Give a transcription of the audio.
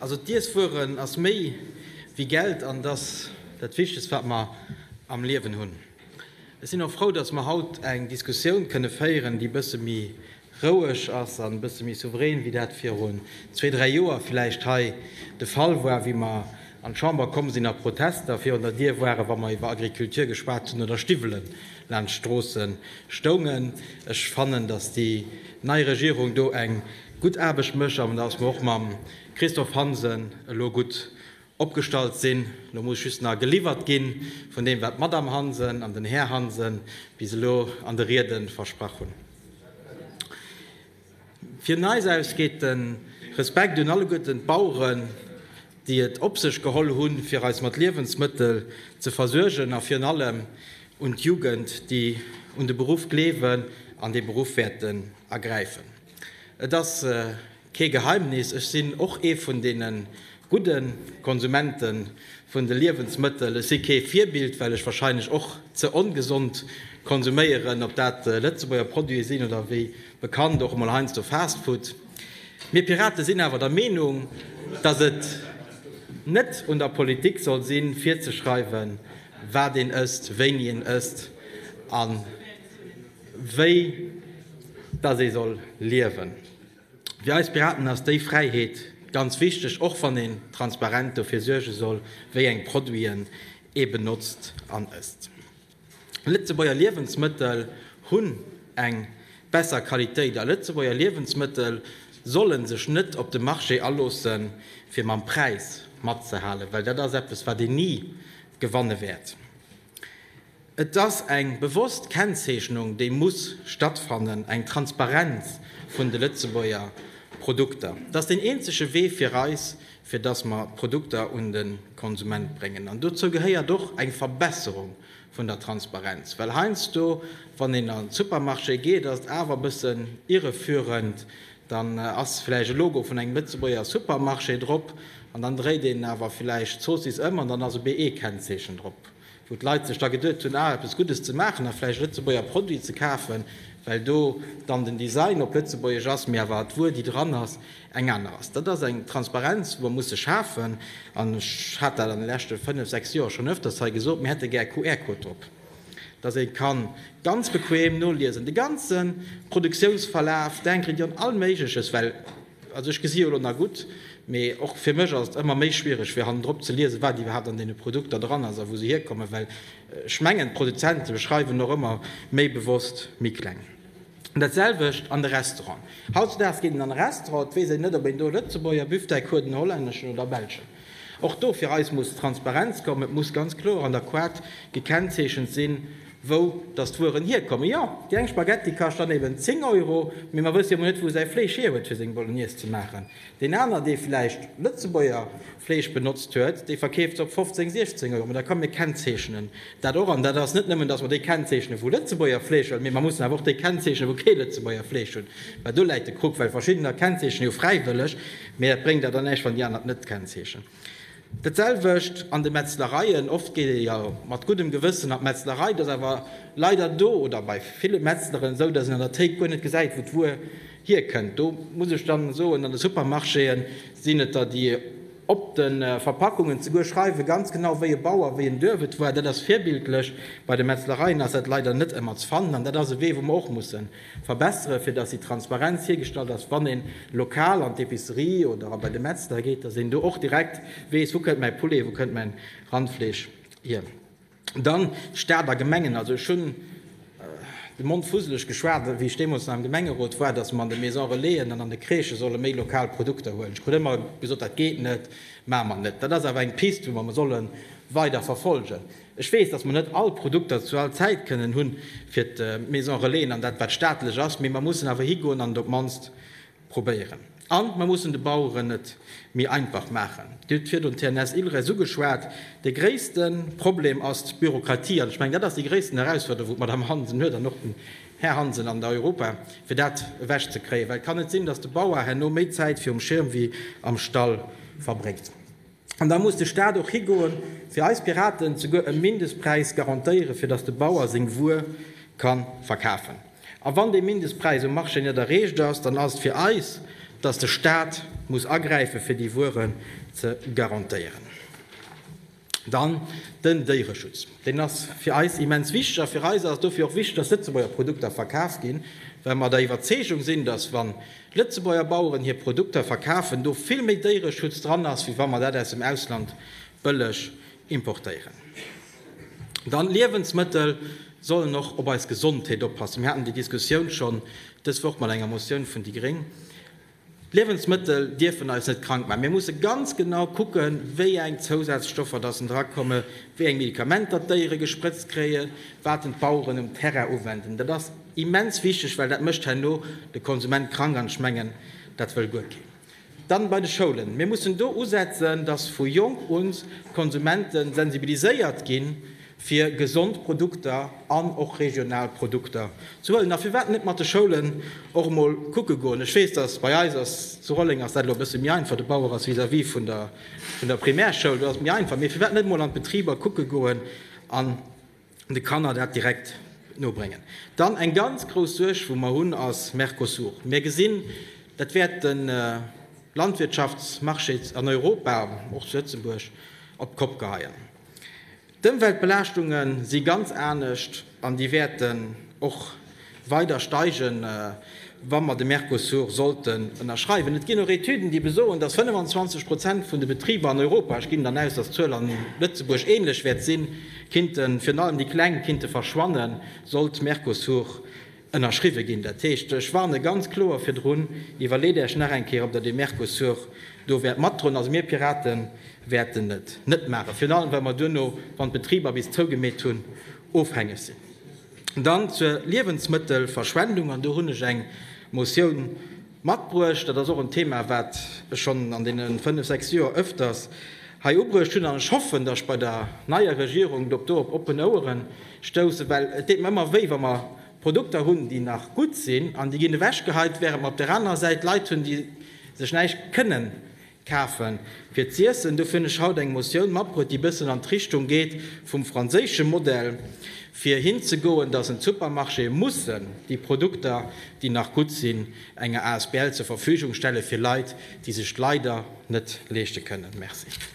Also d'Iesswueren ass méi wéi Geld an et ass dat Wichtegst, wat mer am Liewen hunn. Ech sinn och frou, dass mer haut eng Diskussioun kënne féieren, déi e bësse méi roueg ass an e bësse méi souverän, wéi dat virun zwee, dräi Joer villäicht hei de Fall war, wéi mer an d'Chamber komm sinn a Protester virun der Dier waren, wa mer iwwer Agriculture geschwat hunn oder Stiwwele laanscht d'Stroosse stoungen. Ech fannen, dass déi nei Regierung do eng gutt Aarbecht mécht an dass mer och mam Christophe Hansen elo gutt opgestallt sinn. Elo muss just nach geliwwert gi vun deem, wat d'Madame Hansen an den Här Hansen bis elo an de Riede versprach hunn. Vun eis aus geet de Respekt un alleguerten d'Baueren, déi et op sech geholl hunn, fir eis mat Liewensmëttel ze versuergen, a virun allem un d'Jugend, déi un de Beruff gleewen an dee Beruff wäerten ergräifen. Et ass kee Geheimnis, ech sinn och ee vun deene gudde Konsumente vun de Liewensmëttel. Ech si kee Virbild, well ech wahrscheinlech och ze ongesond konsuméieren, ob dat Lëtzebuerger Produite sinn oder wéi bekannt och emol heiansdo Fast Food. Mir Pirate sinn awer der Meenung, datt et net un der Politik soll sinn, virzeschreiwen, wat een ësst, wéini een ësst a wéi datt ee soll liewen. Fir eis Piraten ass déi Fräiheet ganz wichteg, och wann een transparent dofir suerge soll, wéi eng Produiten ee benotzt an ësst. Lëtzebuerger Liewensmëttel hunn eng besser Qualitéit a Lëtzebuerger Liewensmëttel solle sech net op de Marché aloosse fir mam Präis matzehalen, well dat ass eppes wat een ni gewanne wäert. Et ass eng bewosst Kennzeechnung déi muss stattfannen, eng Transparenz vun de Lëtzebuerger Produkter. Dat ass deen eenzege Wee fir eis, fir dass mer d'Produkter un de Konsument bréngen. An dozou gehéiert och eng Verbesserung vun der Transparenz, well heiansdo, wann een an d'Supermarché geet, ass et awer e bëssen irreführend, dann ass vläicht e Logo vun engem Lëtzebuerger Supermarché drop an dann dréit een awer vläicht d'Zoossiss ëm an dann ass e BE-Kennzeechen drop. wou d'Leit sech da geduet hunn, ah, eppes Guddes ze maachen a vläicht e Lëtzebuerger Produit ze kafen, well do dann den Design op Lëtzebuergesch ass, mee awer d'Wuer, déi dran ass, eng aner ass. Dat ass eng Transparenz, wou mer musse schafen. An ech hat dat an de leschte fënnef, sechs Joer schonn öfters hei gesot, mir hätte gär e QR-Code drop, dass ee ka ganz bequem noliesen, de ganze Produktiounsverlaf, d'Ingrédienten, all Méigleches, well Also ech gesi jo elo nach gutt, mee och fir mech ass et ëmmer méi schwiereg fir hannendrop ze liesen, wat iwwerhaapt an deene Produkter dran ass a wou se hierkommen, well ech mengen d'Produzente schreiwen och ëmmer méi bewosst méi kleng. Dat selwecht an de Restauranten. Hautzudaags geet een an e Restaurant, et weess een net, ob een do e Lëtzebuerger Büftek huet, en hollänneschen oder e belschen. Och do fir eis muss Transparenz kommen, et muss ganz kloer an der Quat gekennzeechent sinn, wou dass d'Wueren hierkommen. Jo, déi eng Spaghetti kascht dann eben 10 Euro, mee mer wësse jo mol net, wou e säi Fleesch hier huet, fir seng Bolognaise ze maachen. Deen aner, dee vläicht Lëtzebuerger Fleesch benotzt huet, dee verkeeft se op 15, 16 Euro. Mä da komm, mir kennzeechnen dat och. An dat ass net nëmmen, dass mer déi kennzeechnen, wou Lëtzebuerger Fleesch hunn, mee mer mussen awer och déi kennzeechnen, wou kee Lëtzebuerger Fleesch hunn, well do läit de Kruk, well verschiddener kennzeechnen jo fräiwëlleg, mee dat bréngt der dann näischt, wann déi aner et net kennzeechnen. Dat selwecht an de Metzlereien. Oft geet ee jo mat guddem Gewëssen an d'Metzlerei. Et ass awer leider do oder bei ville Metzleren esou, dass een an der Théik guer net gesäit, wou d'Wuer hierkënnt. Do muss ech dann soen, an de Supermarchéen sinn et der, déi op de Verpackungen zeguer schreiwen, ganz genau wéi e Bauer, wéi en Duerf et war. Dat ass virbildlech. Bei de Metzlereien ass dat leider net ëmmer ze fannen. An dat ass e Wee, wou mer och mussen verbessere fir dass déi Transparenz hiergestallt ass, wann een lokal an d'Epicerie oder bei de Metzler geet, dass een do och direkt weess, wou kënnt mäi Poulet, wou kënnt mäin Randfleesch hier. Dann Stad a Gemengen, also ech hunn de Mond fuseleg geschwat, wéi ech deemools nach am Gemengerot war, dass mer an de Maisons Relaisen an an de Crèchë solle méi lokal Produkter huelen. Ech krut ëmmer gesot, dat geet net, maache mer net. Dat ass awer eng Piste, wou mer solle weider verfolgen. Ech weess, dass mer net all Produkter zu all Zäit kënnen hunn fir d'Maison Relaisen an dat, wat staatlech ass, mee mer mussen awer higoen an et op d'mannst probéieren. A mer mussen de Baueren et méi einfach maachen. Dir hutt virdrun d'TNS Ilres ugeschwat. De gréisste Problem ass d'Bürokratie. An ech mengen, dat ass déi gréissten Erausfuerderung, wou d'Madame Hansen huet an och den Här Hansen an der Europa, fir dat ewechzekréien. Well et kann net sinn, dass de Bauer herno méi Zäit virum Schirm wéi am Stall verbréngt. An da muss de Staat och higoen, fir eis Piraten zeguer e Mindestpräis garantéieren, fir datt de Bauer seng Wuer ka verkafen. A wann dee Mindestpräis um Marché net erreecht ass, dann ass et fir eis. dass de Staat muss agräifen, fir déi Wueren ze garantéieren. Dann den Déiereschutz. Deen ass fir eis immens wichteg. A fir eis ass et dofir och wichteg, dass Lëtzebuerger Produkter verkaf ginn, well mer der Iwwerzeegung sinn, dass wa Lëtzebuerger Baueren hir Produkter verkafen, do vill méi Déiereschutz dran ass, wéi wa mer dat aus dem Ausland bëlleg importéieren. Dann, d'Liewensmëttel sollen och op eis Gesondheet oppassen. Mir haten déi Diskussioun schonn dës Woch mat enger Motioun vun déi gréng. D'Liewensmëttel dierfen eis net krank maachen. Mir musse ganz genau kucken, wéi eng Zousazstoffer dass en drakommen, wéi eng Medikamenter d'Déiere gesprëtzt kréien, wat en d'Baueren um Terrain uwenden. Dat ass immens wichteg, well dat mécht herno de Konsument krank an ech mengen, dat wëll guer keen. Dann bei de Schoulen. Mir mussen do usetzen, dass vu jonk un d'Konsumente sensibiliséiert ginn, fir gesond Produkter an och regional Produkter ze huelen. A firwat net mat de Schoulen och emol kucke goen? Ech weess, dass bei eis ass, zu Rolleng ass dat elo e bësse méi einfach, de Bauer ass vis-à-vis vun der, vun der Primärschoul, do ass et méi einfach. Mee firwat net emol an d'Betriber kucke goen an de Kanner dat direkt nobréngen? Dann eng ganz grouss Suerg, wou mer hunn, ass Mercosur. Mir gesinn, dat wäert de Landwirtschaftsmarché an Europa, och zu Lëtzebuerg, op d'Kopp geheien. D'Ëmweltbelaaschtunge si ganz anescht an déi wäerten och weider steigen, wa mer de Mercosur sollten ënnerschreiwen. Et ginn och Etüden, déi besoen, datt 25 Prozent vun de Betriber an Europa, ech ginn dann aus, datt d'Zuel an Lëtzebuerg änlech wäert sinn, kinnten, virun allem déi kleng, kinnte verschwannen, sollt Mercosur ënnerschriwwe ginn. Dat heescht, ech warne ganz kloer virdrun, Iwwerleet Äech nach eng Kéier, ob Der dee Mercosur do wäert matdroen. Also mir Piraten wäerten et net maachen, virun allem well mer duerno, wann d'Betriber bis zougemeet hunn, ofhängeg sinn. Dann zur Liewensmëttelverschwendung, an do hunn ech eng Motioun matbruecht. Dat ass och en Thema, wat ech schonn an deene fënnf, sechs Joer öfters hei ubruecht hunn. An ech hoffen, datt ech bei der neier Regierung do op oppen Ouere stoussen, well et deet mer ëmmer wéi, wa mer Produkter hunn, déi nach gutt sinn an déi ginn ewechgeheit, während mer op der anerer Säit Leit hunn, déi sech näischt kënnen kafe fir z'iessen. Dofir hunn ech haut eng Motioun matbruet, déi e bëssen an d'Richtung geet vum franséische Modell, fir hinzegoen, dass en d'Supermarchéë mussen déi Produkter, déi nach gutt sinn, enger asbl zur Verfügung stelle fir Leit, déi sech leider net leeschte kënnen. Merci.